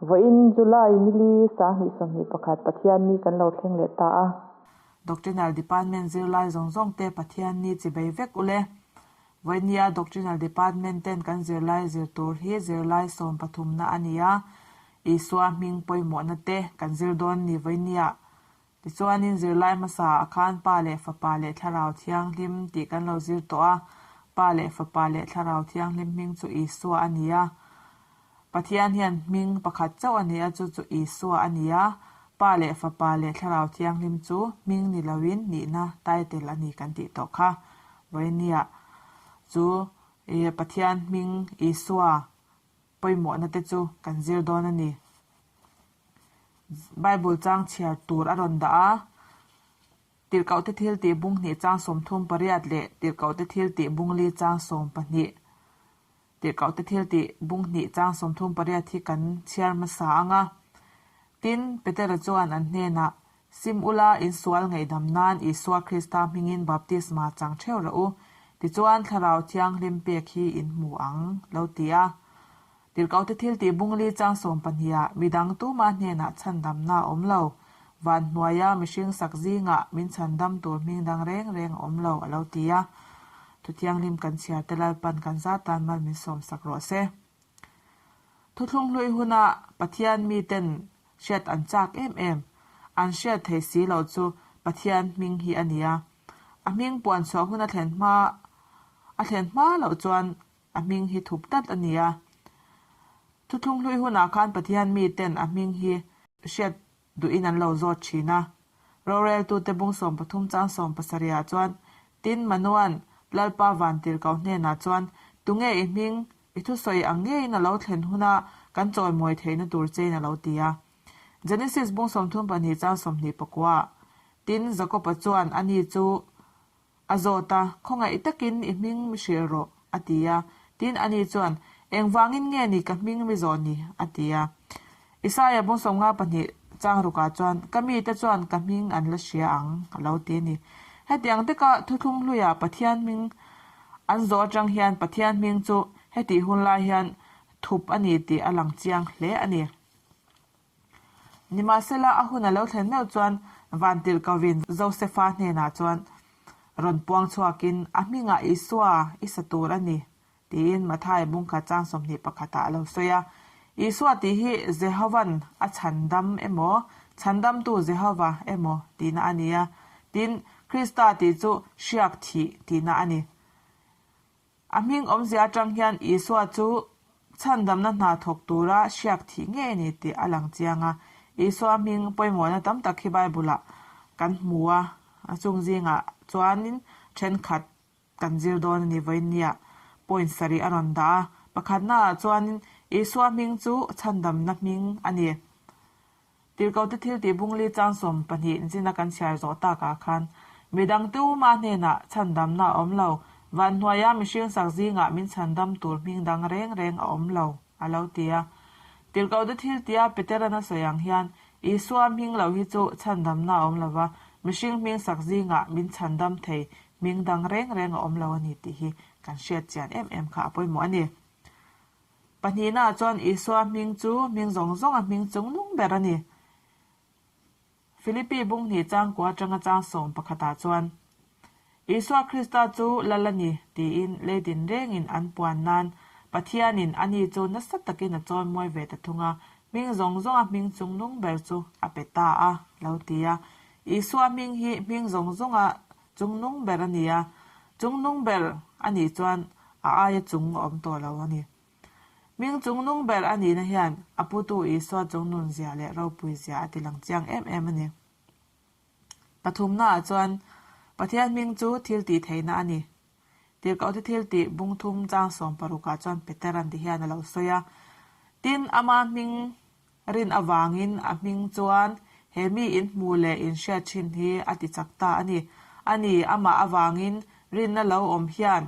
Vawiin July nili 2021 Pathianni kan lo thleng leh ta a. Doctrinal Department zirlai zawng zawng te Pathianni chi bei vek ule. Vawinia Doctrinal Department ten kan zirlai zir tur hi zirlai sawmpathumna a ni a, Isua hming pawimawhna te kan zir dawn ni vawinia. Tichuanin zirlai hmasa ah khan Pa leh Fapa leh Thlarau Thianghlim tih kan lo zir tawh a, Pa leh Fapa leh Thlarau Thianghlim hming chu Isua a ni a. Pathian hian hming pakhat chauh a ni a, chu chu Isua a ni a. Pa leh Fapa leh Thlarau Thianghlim chu hming ni loin nihna title a ni kan tih tawh kha. Vawinia chu Pathian hming Isua pawimawhna te chu kan zir dawn a ni. Bible chang chhiar tur a rawn dah a, Tirhkohte thil tih bung hnih chang 38 leh Tirhkohte thil tih bung li chang 12. Tirhkohte thil tih bung hnih chang 38 hi kan chhiar hmasa ang a. Tin, Petera chuan an hnenah, Sim ula, insual ngaihdam nan Isua Krista hmingin baptisma chang theuh rawh u, tichuan Thlarau Thianghlim pek hi in hmu ang, lo ti a. Tirhkohte thil tih bung li chang 12 ah midang tumah hnenah chhandamna a awm lo, van hnuaia mihring sak zingah min chhandam tur hming dang reng reng a awm lo, a lo ti a. Thuthianghlim kan chhiar te Lalpan kan zat tan mal min sawm sak rawh se. Thuthlung hlui huna Pathian miten hriat an chak em em, an hriat thei si lo chu Pathian hming hi a ni a. A hming puan chhuah hun a thlen hma a thlen hma loh chuan a hming hi thup tlat a ni a. Thuthlung hlui hunah khan Pathian miten a hming hi hriat duhin an lo zawt thin a. Roreltute bung 13 chang 17 ah chuan, Tin, Manoa'n Lalpa Vantirhkoh hnenah chuan, Tunge i hming, i thusawi ang ngeiin a lo thlen huna kan chawimawi theihna tur chein a lo ti a. Genesis bung 32 chang 24 ah, Tin, Jakob-a chuan ani chu A zawt a, Khawngaih takin i hming mi hrilh rawh, a ti a. Tin, ani chuan, Engvangin nge ni ka hming mi zawh ni? a ti a. Isaia bung 52 chang rukah chuan, Ka mite chuan ka hming an la hria ang, a lo ti a ni. Hetiang taka thuthlung hluiah Pathian hming an zawh atang hian Pathian hming chu hetih hun lai hian thup a ni tih a lang chiang hle a ni. Nimahsela, a hun a lo thlen meuh chuan Vantirhkovin Josefa hnenah chuan rawn puang chhuakin, A hmingah Isua i sa tur a ni, tiin Mathai bungkhat chang 21 ah a lo sawi a. Isua tih hi Jehovan a chhandam emaw, Chhandamtu Jehova emaw tihna a ni a, tin, Krista tih chu hriak thih tihna a ni. A hming awmzia atang hian Isua chu chhandamna hna thawk tura hriak thih ngei a ni tih a lang chiang a. Isua hming pawimawhna tam tak hi Bible-ah kan hmu a, a chung zingah chuanin thenkhat kan zir dawn a ni vawinia point sarih a rawn dah a. Pakhatnaah chuanin Isua hming chu chhandamna hming a ni. Tirhkohte thil tih bung li chang 12 zina kan chhiar zawh takah khan midang tuma hnenah chhandamna a awm lo, van hnuaia mihring sak zingah min chhandam tur hming dang reng reng a awm lo, a lo ti a. Tirhkohte thil tia Petera'n a sawi ang hian Isua hming lo hi chu chhandamna a awm lo va, mihring hming sak zingah min chhandam thei hming dang reng reng a awm lo a ni tih hi kan hriat chian em em kha a pawimawh a ni. Pahnihnaah chuan Isua hming chu hming zawng zawnga hming chungnung ber a ni. Philippi bung hnih changkua atanga chang sawm pakhatah chuan, Isua Krista chu Lal a ni, tiin lei tinrengin an puan nan Pathianin ani chu nasa takin a chawimawi ve ta thung a, hming zawng zawnga hming chungnung ber chu a pe ta a, lo ti a. Isua hming hi hming zawng zawnga Chungnung ber a ni a, chungnung ber a nih chuan a aia chung a awm tawh lo a ni. Hming chungnung ber a nihna hian a putu Isua chungnun zia leh ropui zia a ti lang chiang em em a ni. Pathumnaah chuan Pathian hming chu thil tih theihna a ni. Tirhkohte thil tih bung thum chang sawmparukah chuan Peteran ti hian a lo sawi a, Tin, ama hming Rin avangin a hming chuan he mi in hmu leh in hriat thin hi a ti chak ta a ni. A ni, amah avangin rinna lo awm hian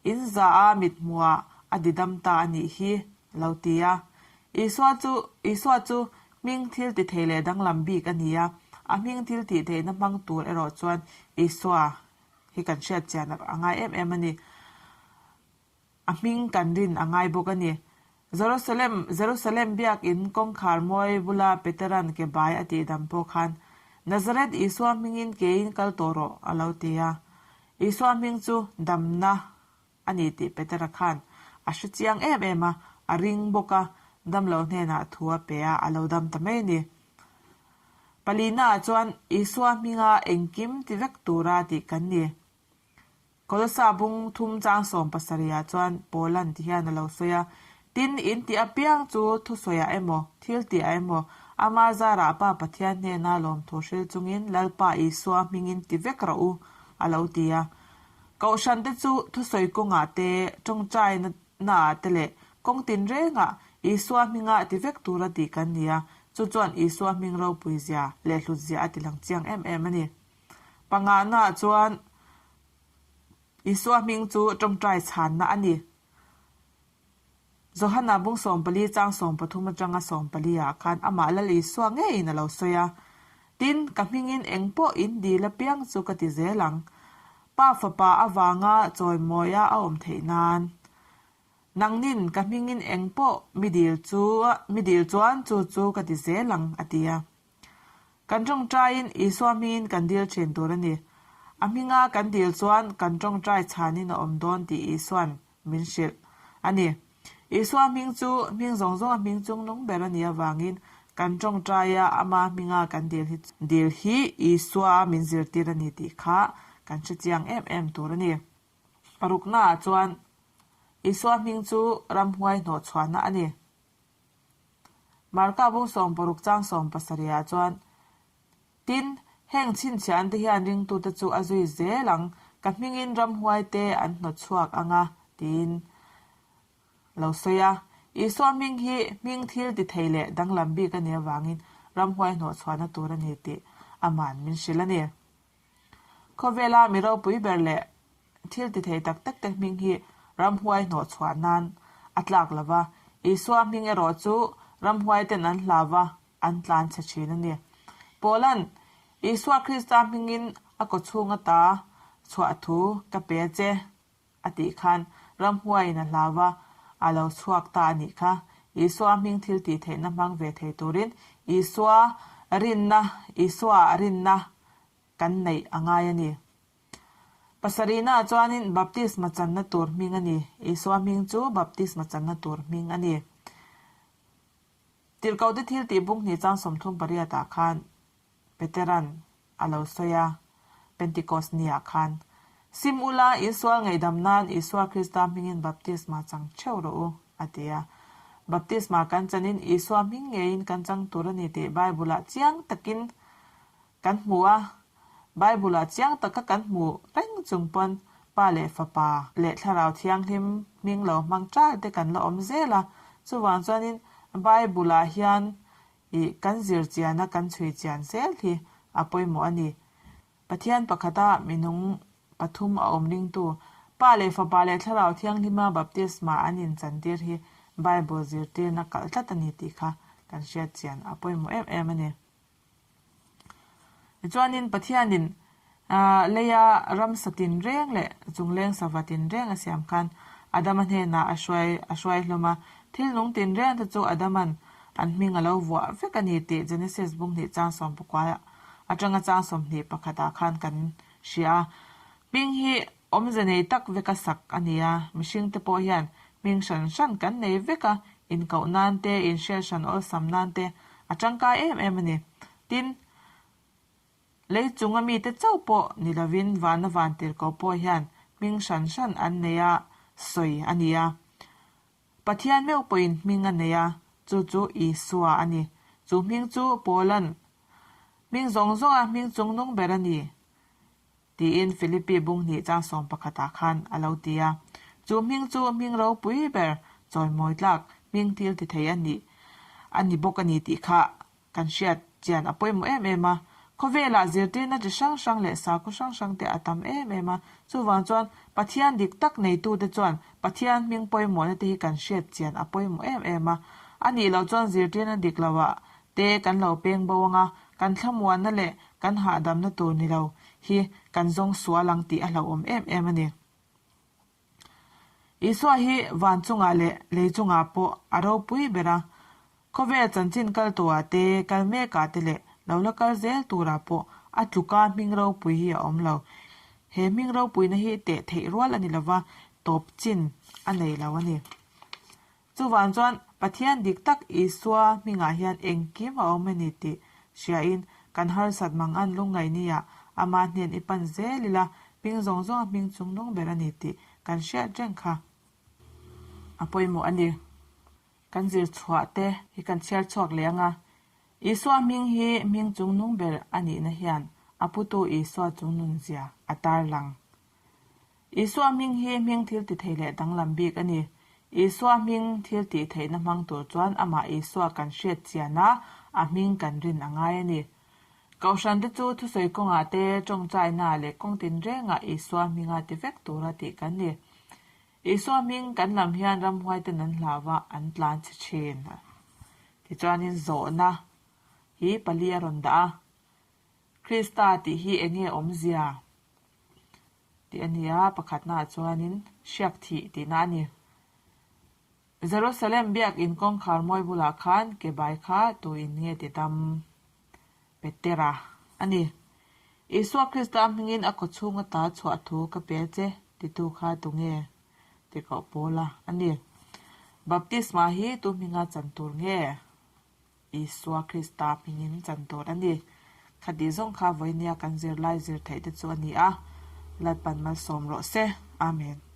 in za a mithmuhah a didam ta a nih hi, a lo ti a. Isua chu Isua chu hming thil ti thei leh danglam bik a ni a, a hming thil tih theihna hmang tur erawh chuan Isua hi kan hriat chian a ngai em em a ni. A hming kan rin a ngai bawk a ni. Jerusalem Jerusalem biakin kawngkhar mawi bula Petera'n ke bai a tihdam pawh khan, Nazareth Isua hmingin kein kal tawh rawh, a lo ti a. Isua hming chu damna a ni tih Petera khan a hre chiang em em a, a ring bawk a, damlo hnenah thu a pe a, a lo dam ta mai a ni. Palinaah chuan Isua hminga engkim ti vek tura tih kan ni. Kolosa bung thum chang 17 ah chuan Paula'n ti hian a lo sawi a, Tin, in tih apiang chu thusawiah emaw, thil tihah emaw, ama zarah Pa Pathian hnena lawmthu hril chungin Lalpa Isua hmingin ti vek rawh u, a lo ti a. Kohhran te chu thusawi kawngah te, tawngtaina naah te leh kawng tinrengah Isua hminga ti vek tura tih kan ni a, chu chuan Isua hming ropui zia leh hlut zia a ti lang chiang em em a ni. Pangahnaah chuan Isua hming chu tawngtai chhanna a ni. Johana bung 14 chang 13 atanga 14 ah khan amah Lal Isua ngeiin a lo sawi a, Tin, ka hmingin eng pawh in dil apiang chu ka ti zel ang, Pa Fapa avanga chawimawia a awm theih nan. Nangnin ka hmingin eng pawh mi dil chu mi dil chuan chu chu ka ti zel ang, a ti a. Kan tawngtaiin Isua hmingin kan dil thin tur a ni. A hminga kan dil chuan kan tawngtai chhanin a awm dawn tih Isua'n min hrilh a ni. Isua hming chu hming zawng zawnga hming chungnung ber a nih avangin kan tawngtaia ama hminga kan dil hi dil hi Isua min zirtir a ni tih kha kan hre chiang em em tur a ni. Paruknaah chuan Isua hming chu ramhuai hnawhchhuahna a ni. Marka bung 60 chang 17 ah chuan, Tin, heng chhinchhiah te hian ringtute chu a zui zel ang, ka hmingin ramhuai te an hnawt chhuak ang a, tiin lo sawi a. Isua hming hi hming thil ti thei leh danglam bik a nih avangin ramhuai hnawh chhuahna tur a ni tih aman min hrilh a ni. Khawvela mi ropui ber leh thil ti thei tak tak te hming hi ramhuai hnawh chhuah nan a tlak lo va, Isua hming erawh chu ramhuai ten an hlau va, an tlan chhe thin a ni. Paula'n Isua Krista hmingin a kawchhung ata chhuah thu ka pe a che. A tih khan ramhuaiin a hlau va, a lo chhuak ta a nih kha. Isua hming thil tih theihna hmang ve thei turin Isua rinna, Isua rinna kan neih a ngai a ni. Pasarihnaah chuanin baptisma channa tur hming a ni. Isua hming chu baptisma channa tur hming a ni. Tirhkohte thil tih bung hnih chang 38 ah khan Petera'n a lo sawi a, Pentikos niah khan, Sim ula, Isual ngaihdam nan Isua Krista hmingin baptisma chang theuh rawh u, a ti a. Baptisma kan chanin Isua hming ngeiin kan chang tur a ni tih Bible-ah chiang takin kan hmu a. Bible-ah chiang taka kan hmu reng chung pawn Pa leh Fapa leh Thlarau Thianghlim hming lo hmang ṭal te kan la awm zel a. Chuvang chuanin Bible-ah hian Ih, kan zir chiana kan chhui chian zel hi a pawimawh a ni. Pathian pakhata minung pathum a awm ringtu, Pa leh Fapa leh Thlarau Thianghlima baptisma an inchantir hi Bible zirtirna kalh tlat a ni tih kha kan hriat chian a pawimawh em em a ni. Tichuanin Pathianin leia ramsa tinreng leh chungleng sava tinreng a siam khan Adama hnenah a hruai a hruai hlawm a. Thil nung tinreng te chu Adaman an hming a lo vuah vek a ni tih Genesis bung hnih chang 19 atanga chang 21 ah khan kan hria a. Hming hi awmze nei tak veka sak a ni a, mihring te pawh hian hming hran hran kan nei vek a, inkoh nan te, inhriat hran awlsam nan te a tangkai em em a ni. Tin, lei chunga mite chauh pawh ni lovin vana vantirhkoh pawh hian hming hran hran an nei a sawi a ni a. Pathian meuh pawhin hming a nei a, chu chu Isua a ni. Chu hming chu Paula'n hming zawng zawnga hming chungnung ber a ni. Tiin Philippi bung hnih chang 11 ah khan a lo ti a. Chu hming chu hming ropui ber chawimawi tlak hming thil ti thei a nih a ni bawk a ni tih kha kan hriat chian a pawimawh em em a. Khawvelah zirtirna chi hrang hrang leh sakhaw hrang hrang te a tam em em a. Chuvang chuan Pathian dik tak neitute chuan Pathian hming pawimawhna te hi kan hriat chian a pawimawh em em a. A nih loh chuan zirtirna dik loah te kan lo peng bo anga kan thlamuanna leh kan hahdamna tur ni lo hi kan zawng sual ang tih a hlauhawm em em a ni. Isua hi van chungah leh lei chungah pawh a ropui ber a, khawvel chanchin kal tawhah te, kal mekah te leh lo la kal zel turah pawh a tluka hming ropui hi a awm lo. He hming ropuina hi teh theih rual a ni lova, tawp chin a nei lo a ni. Chuvang chuan Pathian dik tak Isua hmingah hian engkim a awm a ni tih hriain kan harsat mang an lungngaihniah ama hnen i pan zel ila hming zawng zawnga hming chungnung ber a ni tih kan hriat reng kha a pawimawh a ni. Kan zir chhuah te hi kan chhiar chhuak leh ang a, Isua hming hi hming chungnung ber a nihna hian a putu Isua chungnunzia a tarlang. Isua hming hi hming thil ti thei leh danglam bik a ni. Isua hming thil tih theihna hmang tur chuan amah Isua kan hriat chian a, a hming kan rin a ngai a ni. Kohhrante chu thusawi kawngah te, tawngtainaah leh kawng tinrengah Isua hminga ti vek tura tih kan ni. Isua hming kan lam hian ramhuaiten an hlau va, an tlan chhe thin. Tichuanin zawhna hi pali a rawn dah a, Krista tih hi eng nge awmzia? Tih a ni a, pakhatnaah chuanin hriak thih tihna a ni. Jerusalem biakinn kawngkhar mawi bulah khan ke bai kha tuin nge ti dam? Petera a ni. Isua Krista hmingin a kawchhung ata chhuah thu ka pe che titu kha tunge? Ti koh Paula a ni. Baptisma hi tu hminga chan tur nge? Isua Krista hmingin chan tur a ni. Khatih zawng kha vawinia kan zirlai zir theih te chu a ni a, Lalpan malsawm rawh se. Amen.